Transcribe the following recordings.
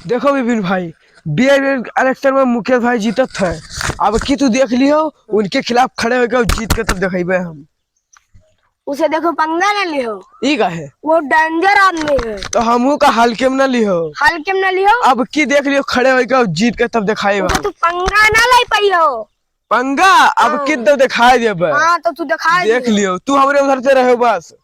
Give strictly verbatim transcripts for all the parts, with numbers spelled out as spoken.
देखो विपिन भाई, बियर बियर इलेक्शन में मुकेश भाई जीतत है। अब की तू देख लियो, उनके खिलाफ खड़े होके जीत के तब देखेबे हम। उसे देखो, पंगा ना लिहो। ई का है? वो डेंजर आदमी है। तो हमहू का हल्के में ना लिहो। हल्के में ना लिहो। अब की देख लियो, खड़े होके जीत के तब देखाई उसे बा। तू पंगा ना ले पाइयो। पंगा अब हाँ। किन तो दिखाई देबे। हाँ, तो तू दिखाई देख दे। लियो, तू हमरे उधर से रहो बस।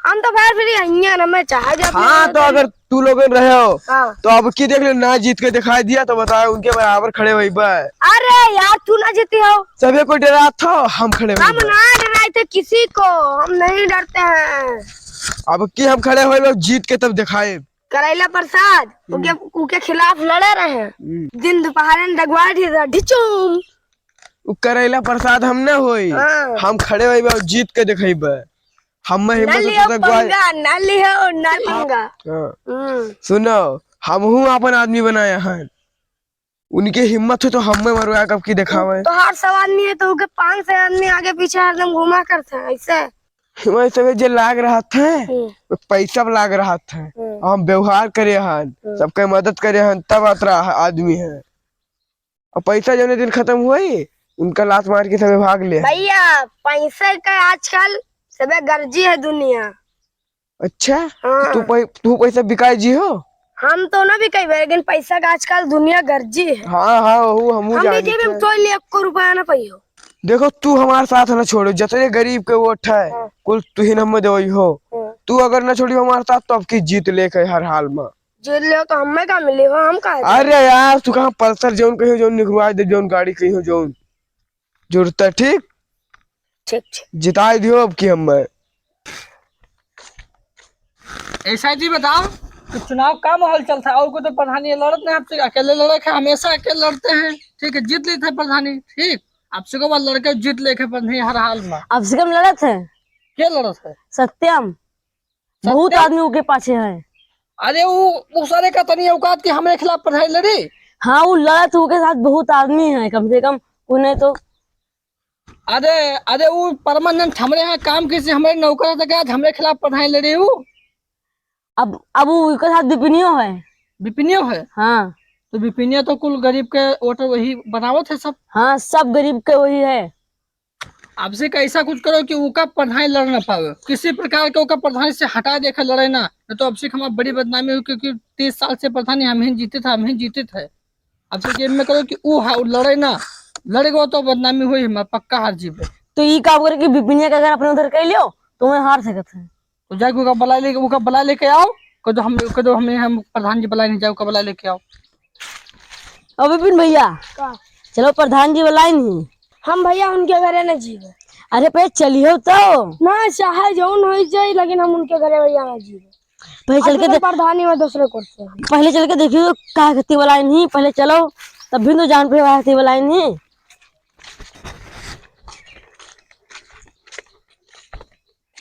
हम तो फिर, फिर यहाँ ना, मैं चाहे जब हाँ, तो अगर तू लोगन रहे हो, हाँ। तो अब की देख लियो, ना जीत के दिखाई दिया तो बताओ, उनके बराबर खड़े होइबे। अरे यार, तू ना जीती हो। सभी को डरात हो, हम खड़े हम होइबे। ना डराए थे किसी को, हम नहीं डरते हैं। अब की हम खड़े होइबे, जीत के तब दिखाए। करैला प्रसाद, हम्म। उके, उके खिलाफ लड़े रहे। हम्म। दिन दोपहर में डगवा दी था, ढिचुम। उ करैला प्रसाद हम ना होई। हाँ। हम खड़े होइबे और जीत के देखेबे। हम ना हिम्मत लियो होता तो पंगा, ना लियो, ना पंगा। हाँ। हम्म। सुनो, हमहू अपन आदमी बनाया है। उनके हिम्मत हो तो हमें मरवा कब की देखावे। तोहार सौ आदमी है तो उके पाँच सौ आदमी आगे पीछे हरदम घुमा करते हैं ऐसे। वैसे भी जे लाग रहा था, हम्म। वो पैसा पे लाग रहा था। हम्म। हम व्यवहार करे हन, हम्म। सबके मदद करे हन, तब अतरा आदमी है। और पैसा जौने दिन खत्म हुई, उनका लात मार के सबे भाग ले। भैया, पैसे का आजकल सबे गर्जी है दुनिया। अच्छा, हाँ। तू पै-, तू पैसा बिकाए जी हो? हम तो ना बिकाई बे, लेकिन पैसा का आजकल दुनिया गर्जी है। हाँ, हाँ, वो हमहू हम भी जानी जेब में थे। तोड़ लिए, एको रुपया ना पाई हो। देखो, तू हमारे साथ ना छोड़ो, जतने गरीब के वोट है, हाँ। कुल तू ही हमें देवई हो। हाँ। तू अगर ना छोड़ी हमारे साथ, तो अब की जीत लेके हर हाल में। जीत लियो तो हमें का मिली हो, हम का अरे यार, तू कहाँ पल्सर जौन कहियो, जौन निकरवा दे, जौन गाड़ी कहियो, जौन जुड़ता, ठीक? ठीक, ठीक। जिताई दियो अब की हमें। ऐसा जी बताओ कि चुनाव का माहौल चलता है? और कोई तो प्रधानी लड़त नहीं, आपसे अकेले लड़े हैं, हमेशा अकेले लड़ते हैं, ठीक है, जीत लेते हैं प्रधानी, ठीक, आपसे को बार लड़के जीत लेके प्रधानी हर हाल में। आपसे कम लड़त है? क्या लड़त है? सत्यम। बहुत सत्य? आदमी उके पाछे है। अरे वो, वो सारे का तनी औकात के हमरे खिलाफ पढ़ाई लड़ी। हाँ, वो लड़त उके साथ बहुत आदमी है, कम से कम उन्हें तो। अरे, अरे वो परमानंद हमरे यहाँ काम किसी हमरे नौकर तक आज हमरे खिलाफ पढ़ाई लड़ी वो। अब, अब वो उनके साथ विपिनियो है। विपिनियो है? हाँ। तो विपिनियो तो कुल गरीब के वोटर वही बनावत है सब। हाँ, सब गरीब के वही है। आपसे का ऐसा कुछ करो कि उका प्रधानी लड़ ना पावे, किसी प्रकार के उका प्रधानी से हटा दे के लड़े ना, नहीं तो आपसे हमार बड़ी बदनामी हुई, क्योंकि तीस साल से प्रधानी हम ही जीते थे, हम ही जीते थे। आपसे कि एमे करो कि ऊ हा, ऊ लड़े ना, लड़े गो तो बदनामी हुई हमार, पक्का हार जीबे। तो ई काम करे कि विपिनिया के अगर अपने उधर कर लियो, तो मैं हार सकत है। तो जाके ओका बुला लेके, ओका बुला लेके आओ, कह दो हम, कह दो हमें, हम प्रधान जी बुलाए नहीं जाओ, ओका बुला लेके आओ। ओ विपिन भैया, का? चलो प्रधान जी बुलाए नहीं। हम भैया उनके घरे न जीवे। अरे पे चलियो तो। ना, चाहे जौन हो जाए, लेकिन हम उनके घरे भैया ना जीवे। पहले चल आज के तो दे-, प्रधानी में दूसरे कुर्सी है। पहले चल के देखियो का कहती बुलाए नहीं, पहले चलो, तब भी तो जान पे कहती बुलाए नहीं।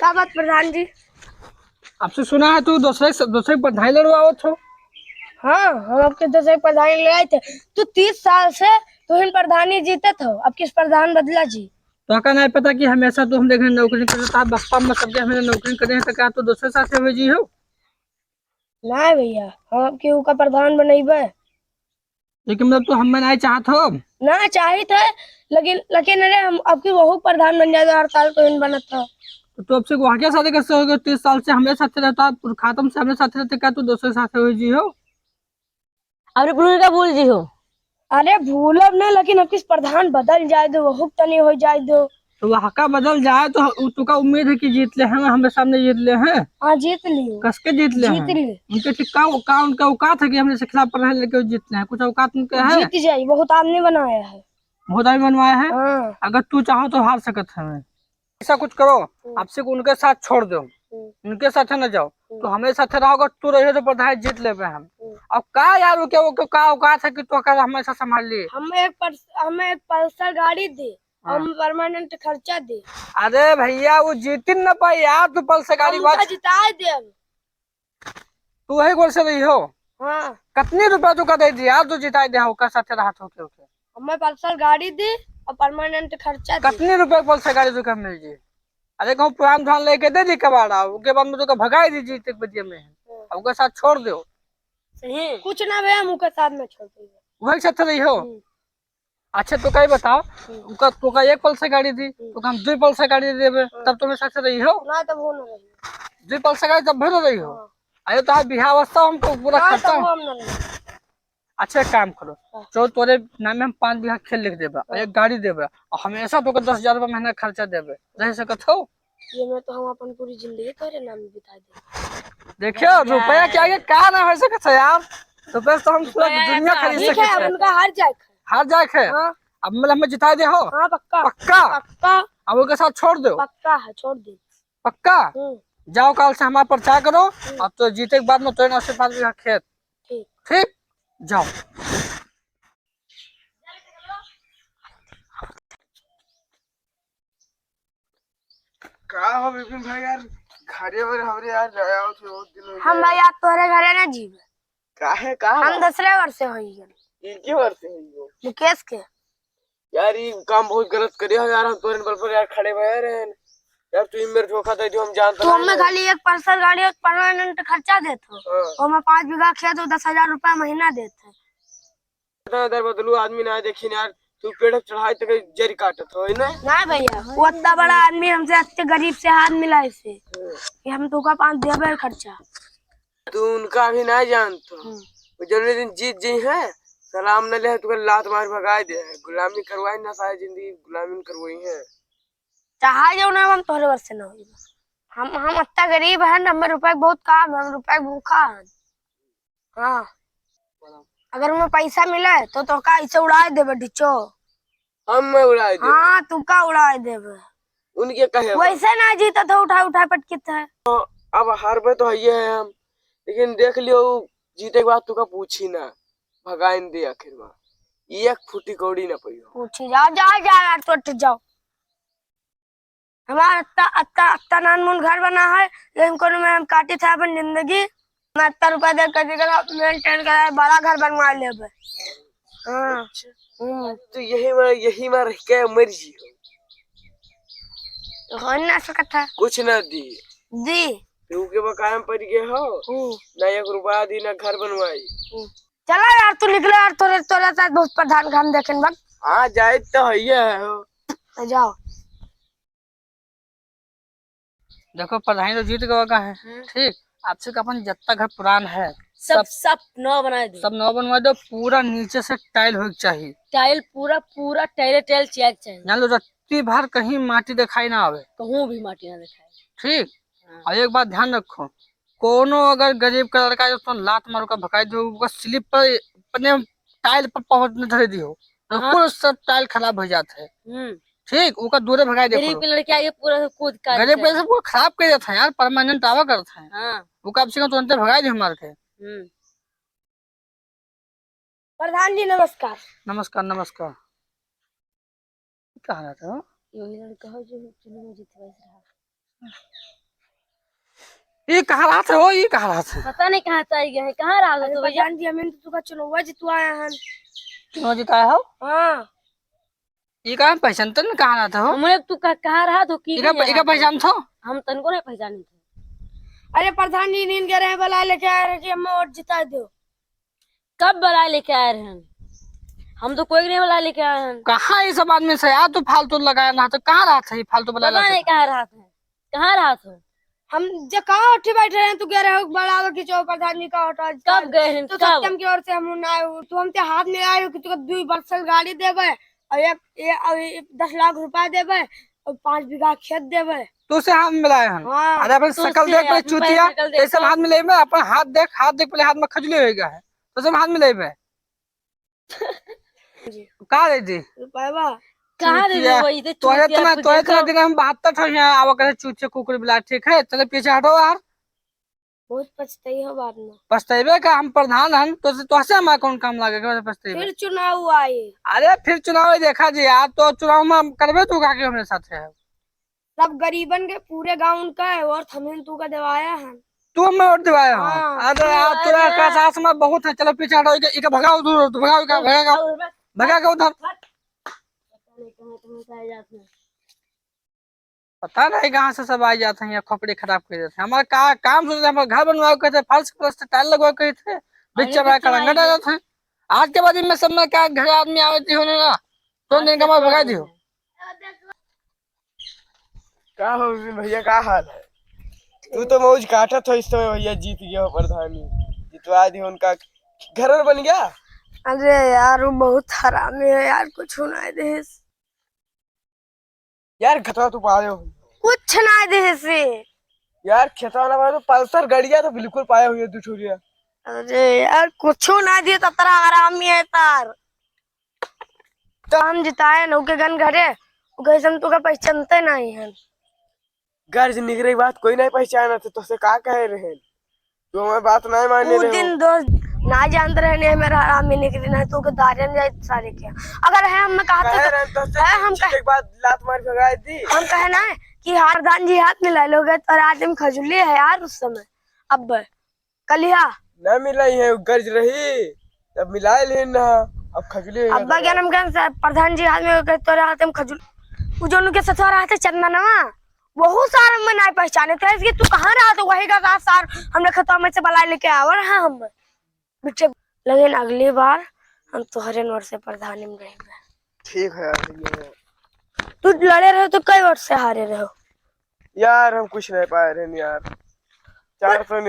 का बात प्रधान जी? आपसे सुना है तू दूसरे से, दूसरे प्रधानी लड़वावत हो? हाँ, हम आपके दूसरे प्रधानी लड़ाए थे। तू तीस साल से तू ही प्रधानी जीतत हो, अब किस प्रधान बदला जी? तो का नहीं पता कि हमेशा तू हम देखे नौकरी करता, बचपन में सबके हमें नौकरी करे हैं, तो का तू दूसरे साथे हो जी हो? नहीं भैया, हम आपके ऊका प्रधान बनइबे। लेकिन मतलब तू हमें नहीं चाहत हो? ना चाहित है, लेकिन, लेकिन अरे हम आपकी बहू प्रधान बन जाए तो हर साल तो इन बनत था। तो तू आपसे वहाँ के साथे कैसे हो गए? तीस साल से हमरे साथे रहता, पुरखातम से हमरे साथे रहते, का तू दूसरे साथे हो जी हो? अरे पुनः का बोल जी हो? अरे भूलब ना, लेकिन अब किस प्रधान बदल जाए दो, वहुक तनी हो जाए दो। तो वहाँ का बदल जाए तो उ-, तुका उम्मीद है कि जीत ले हैं, हमरे सामने जीत ले हैं? हाँ, जीत लियो। कस के जीत ले हैं? जीत ले। उनके ठीक का, का उनका औकात है कि हमरे से खिलाफ पढ़ाई लेके जीत ले हैं? कुछ औकात उनके है? जीत जाए, बहुत आदमी बनाया है। बहुत आदमी बनवाया है? हाँ। अगर तू चाहो तो हार सकत है। ऐसा कुछ करो, हम्म। आपसे उनके साथ छोड़ दो, हम्म। उनके साथ न जाओ, हम्म। तो हमरे साथ रहोगे, तू रहिए तो प्रधान जीत लेबे हम। हम्म। अब का यार, वो क्या, वो क्या, का औकात है कि तू अगर हमेशा संभाल लिए? हम एक पर्स-, हमें एक पल्सर गाड़ी दे, हाँ। हम परमानेंट खर्चा दे। अरे भैया, वो जीतिन न पाई यार, तू पल्सर गाड़ी हम बात उनका जिताए दे। तू वही गोल से रही हो? हाँ। कितनी रुपया तू का दे दिया? आज तू जिताई दे हो, का साथे रहत हो के, के? हमें पल्सर गाड़ी दी और परमानेंट खर्चा दी। कितनी रुपया पल्सर गाड़ी तू का मिल जी? अरे कहूँ पुरान धान लेके दे दी कबाड़ा, उसके बाद में तो का भगाई दी जीते के बदिया में। हाँ। अब उसके साथ छोड़ दो। सही। कुछ ना भैया, हम ओकर साथ में छोड़ देंगे। वही साथ रही हो? हम्म। अच्छा, तो कहीं बताओ, हम्म। उनका, तो का एक पल्सर गाड़ी दी, हम्म। तो का हम दुई पल्सर गाड़ी दे देबे, हाँ। तब तुम्हें साथ रही हो? ना, तब वो ना रही। दुई पल्सर गाड़ी तब भी ना रही हो? हाँ। अरे, तो आज बिहार वास्ता हमको पूरा ना, खर्चा। तब वो हम ना रही। अच्छा, एक काम करो, हाँ। जो तोरे नाम में हम पाँच बीघा खेत लिख देबे, हाँ। एक गाड़ी देबे, और हमेशा तोके दस हजार रुपया महीना खर्चा देबे, रह सकत हो? ये में तो हम अपन पूरी जिंदगी तोरे नाम में बिता दे। देखियो, भैया। रुपया के आगे का ना हो सकत है यार, रुपया से तो हम पूरा रुपया दुनिया का खरीद ठीक सकत है, है। उनका हार जाए। हार जाए है? हाँ। अब मतलब हमें जिता दे हो? हाँ, पक्का। पक्का? पक्का। अब ओके साथ छोड़ दो। पक्का है, छोड़ दे। पक्का? हम्म। जाओ, काल से हमारा प्रचार करो, हम्म। और तो जीते के बाद में तोरे नाम से पाँच बीघा खेत। ठीक। ठीक? जाओ। का हो विपिन भाई यार, घरे वर हमरे यार जाया हो थे, बहुत दिन हो हम गया। भाई आज तोहरे घरे ना जीबे। काहे, का हम बात? दूसरे घर से होई गन। ई के घर से होई हो? मुकेश के। यार, ई काम बहुत गलत करे हो यार, हम तोरे बल पर यार खड़े भए रहे हैं। यार, तू ही मेरे धोखा दे दियो, हम जानते तू नहीं हमें हैं। खाली एक पल्सर गाड़ी और परमानेंट खर्चा देत हो। हाँ। और मैं पाँच बीघा खेत हो, दस हजार रुपया महीना देत है। इतना इधर बदलू आदमी ना देखी ना यार, तू पेड़ चढ़ाई तक जरी काटत हो, है ना? ना भैया, वो इतना बड़ा आदमी हमसे इतने गरीब से हाथ मिलाए से हाँ। कि हम तुका पाँच देबे खर्चा। तू उनका अभी ना जानत हो। हम्म। वो जौने दिन जीत जी है, सलाम न ले, तुका लात मार भगाए दे है। गुलामी करवाई ना, सारी जिंदगी गुलामी करवाई है। चाहे जो ना, हम तोहरे बर से ना होई। हम, हम इतना गरीब है, हमें रुपए के बहुत काम है, हम रुपए के भूखा है। हाँ। अगर हमें पैसा मिले, तो तोका ऐसे उड़ाए देबे, डिचो। हम मैं उड़ाए देबे? हाँ, तुका उड़ाए देबे। उनके कहे बा। वैसे ना जीतत हो, उठा उठा पटकित है। अब हारबे तो हइये है हम, लेकिन देख लियो, जीते के बाद तुका पूछी ना, भगाइन दे आखिर में, एक फुटी कौड़ी ना पइहो। पूछी जाओ, जाओ, जाओ यार, चोट जाओ। हमार अत्ता, अत्ता, अत्ता नानमुन घर बना है, लेकिन कोनो में हम काटी था अपन जिंदगी। मैं अत्ता रुपया दे के, जगह maintain करे, बड़ा घर बनवा लेबे। हाँ। अच्छा। हम्म। तो यही में, यही में रह के मर जी हो। तो हो ना सकत है। कुछ ना दी। दी। तू के बकाया में पड़ गए हो। हम्म। ना एक रुपया दी, ना घर बनवाई। हम्म। चला यार, तू निकलो यार, तोरे, तोरे साथ बहुत प्रधान काम देखेन बक। हाँ, जाए तो हइये है हो। तो जाओ। देखो, प्रधानी तो जीत गवा का है, हम्म। ठीक, आपसे का अपन जत्ता घर पुरान है, सब, सब, सब नवा बनाए दो। सब नवा बनवा दो, पूरा नीचे से टाइल होए के चाहिए। टाइल पूरा, पूरा टाइले टाइल चेक चाहिए। जान लो, रत्ती भर कहीं माटी दिखाई ना आवे। कहूँ भी माटी ना दिखाई। ठीक, हाँ। और एक बात ध्यान रखो, कोनो अगर गरीब का लड़का है, तो लात मार के भगाई दो, ओकर slip पर, अपने टाइल पर पहुँच न धरे दियो, तो हाँ। कुल सब टाइल खराब हो जात है। हम्म। ठीक, ओकर दूरे भगाई दे गरीब करो। के लड़के आगे पूरा कूद काद गरीब के। कैसे पूरा खराब कर देता है यार, permanent आवा करता है। हाँ। ओका अब से तुरंते भगाई दे मार के। हम्म। प्रधान जी, नमस्कार। नमस्कार, नमस्कार। ई कहाँ रहत हो? यही लड़का हो जो चुनाव में जीतवाइस रहा। ई कहाँ रहत हो? ई कहाँ रहत है? पता नहीं कहाँ चल गया है। कहाँ रहा अरे तो भैया? प्रधान जी, हमें तो तुका चुनाव जितवाया हन। चुनाव जिताया हो? हाँ। ई कहाँ पहचानते न कहाँ रहत हो? हमरे तू का-, कहाँ रहत हो? की इका, कहाँ इका रहत हो? पहचानत हो? हम तनको नहीं पहचानत हो। अरे प्रधान जी, नींद के रहे, बुला लेके आए रहे कि हमें वोट जिता दो। कब बुलाए लेके आए रहन? हम तो कोई नहीं बुलाए लेके आए हन। कहाँ ये सब आदमी से यार, तू फालतू लगाया ना, तो कहाँ रहत है ये फालतू बुलाए पता लेके? नहीं कहाँ रहत है, कहाँ रहत हो? हम जे कहाँ उठी बैठे हैं, तू कह रहे हो बुलावे कि चो प्रधान जी का हटा, कब गए हैं, तो कब? सत्यम की ओर से हम ना आए हो, तू हमसे हाथ मिलाए हो कि तुका दुई बक्सल गाड़ी देबे और एक, ए, और एक दस लाख रुपया देबे और पाँच बीघा खेत देबे। तू से हाथ मिलाए हन? हाँ। अरे अपन तू शकल से देख पहले अपन चूतिया, शकल देख। कैसे हाथ मिलाए में? अपन हाथ देख, हाथ देख पहले हाथ में खजली होएगा है। तो सब हाथ मिलाइबे। जी। का रे जी? रुपयवा। कहाँ रे चूतिया। रुपया? इधर तोरे चूतिया इतना, पे तोरे इतना देखो। दिन हम बहत्तर ठो यहाँ आवा करे चूतिया कुकुर बिलार, ठीक है? चले पीछे हटो यार। बहुत पछताई हो बाद में। पछताइबे का, हम प्रधान हन, तो से, तो से हमारा कौन काम लागे, कैसे पछताइबे? फिर चुनाव आए। अरे फिर चुनाव देखा जी यार, तो चुनाव में हम करबे तू का के हमरे साथ है। सब गरीबन के, पूरे गाँव का है, वोट हमें तू का देवाया है। तू हमें वोट देवाया है? हाँ। अरे यार, तोरा अरे। का सास में बहुत है। चलो पीछे हटो, इके, इके भगाओ दूर, भगाओ, इके भगाओ। भगा के उधर। पता नहीं कहाँ से सब आ जाते हैं, या खोपड़ी खराब कर देते हैं। हमारा का, काम सोचते हैं, हमारा घर बनवाओ कहते हैं, फर्श प्लस्तर टाइल लगवाओ कहते हैं, बिच चौराहा कलंगा डालत है। आज के बाद में सब में का घर आदमी आवे ती होने ना, तो आज दिन के का बाद बाद भगा दियो। का हो विपिन भैया, का हाल है? तू तो मौज काटत हो इस समय भैया, जीत गया हो प्रधानी, जितवा दी उनका, घर और बन गया। अरे यार, वो बहुत हरामी है यार, कुछ नहीं देस। यार, खेतवा तू पाए हो? कुछ नहीं देस। यार, खेतवा ना पाए तो पल्सर गड़िया तो बिल्कुल पाए हुए दू ठुरिया। अरे यार, कुछ नहीं दिए तो तेरा हरामी है तार। तो हम जिताए न ओके गन घरे, ओके हम तोके पहचानते नहीं हन। गर्ज निकरे बात कोई नहीं पहचाना थे, तोसे का कहे रहे? तू हमारे बात नहीं माने उ रहे हो। दिन दोस्त ना जानत रहे ने, मेरा हरामी निकली ना, तू के दारियन जाए सारे के। अगर है हम कहा कहे तो, रहे तोसे है हम कि कहे, एक बात लात मार भगाए दी। हम कहे ना कि हार प्रधान जी हाथ मिला लोगे तो रात में खजुली है यार उस समय। अब कलिया। ना मिलाई है, गर्ज रही, तब मिलाए लेन ना, अब खजुली हो अब्बा जाता क्या है। नाम कहन से, प्रधान जी हाथ में के तोरे हाथ में खजुल, उ जोनु के सथवा रहते चंदनवा, वहू सार में नहीं पहचाने थे, इसके तू कहाँ रहा तो वही का सार हमने खेतवा में से बलाए लेके आवा रहा हम। बिट्टे, लेकिन अगली बार हम तोहरे नोर से प्रधानी में रहेंगे। ठीक है यार, ठीक है। तू लड़े रहो तो कई वोट से हारे रहो। यार, हम कुछ नहीं पाए रहे यार, चार सौ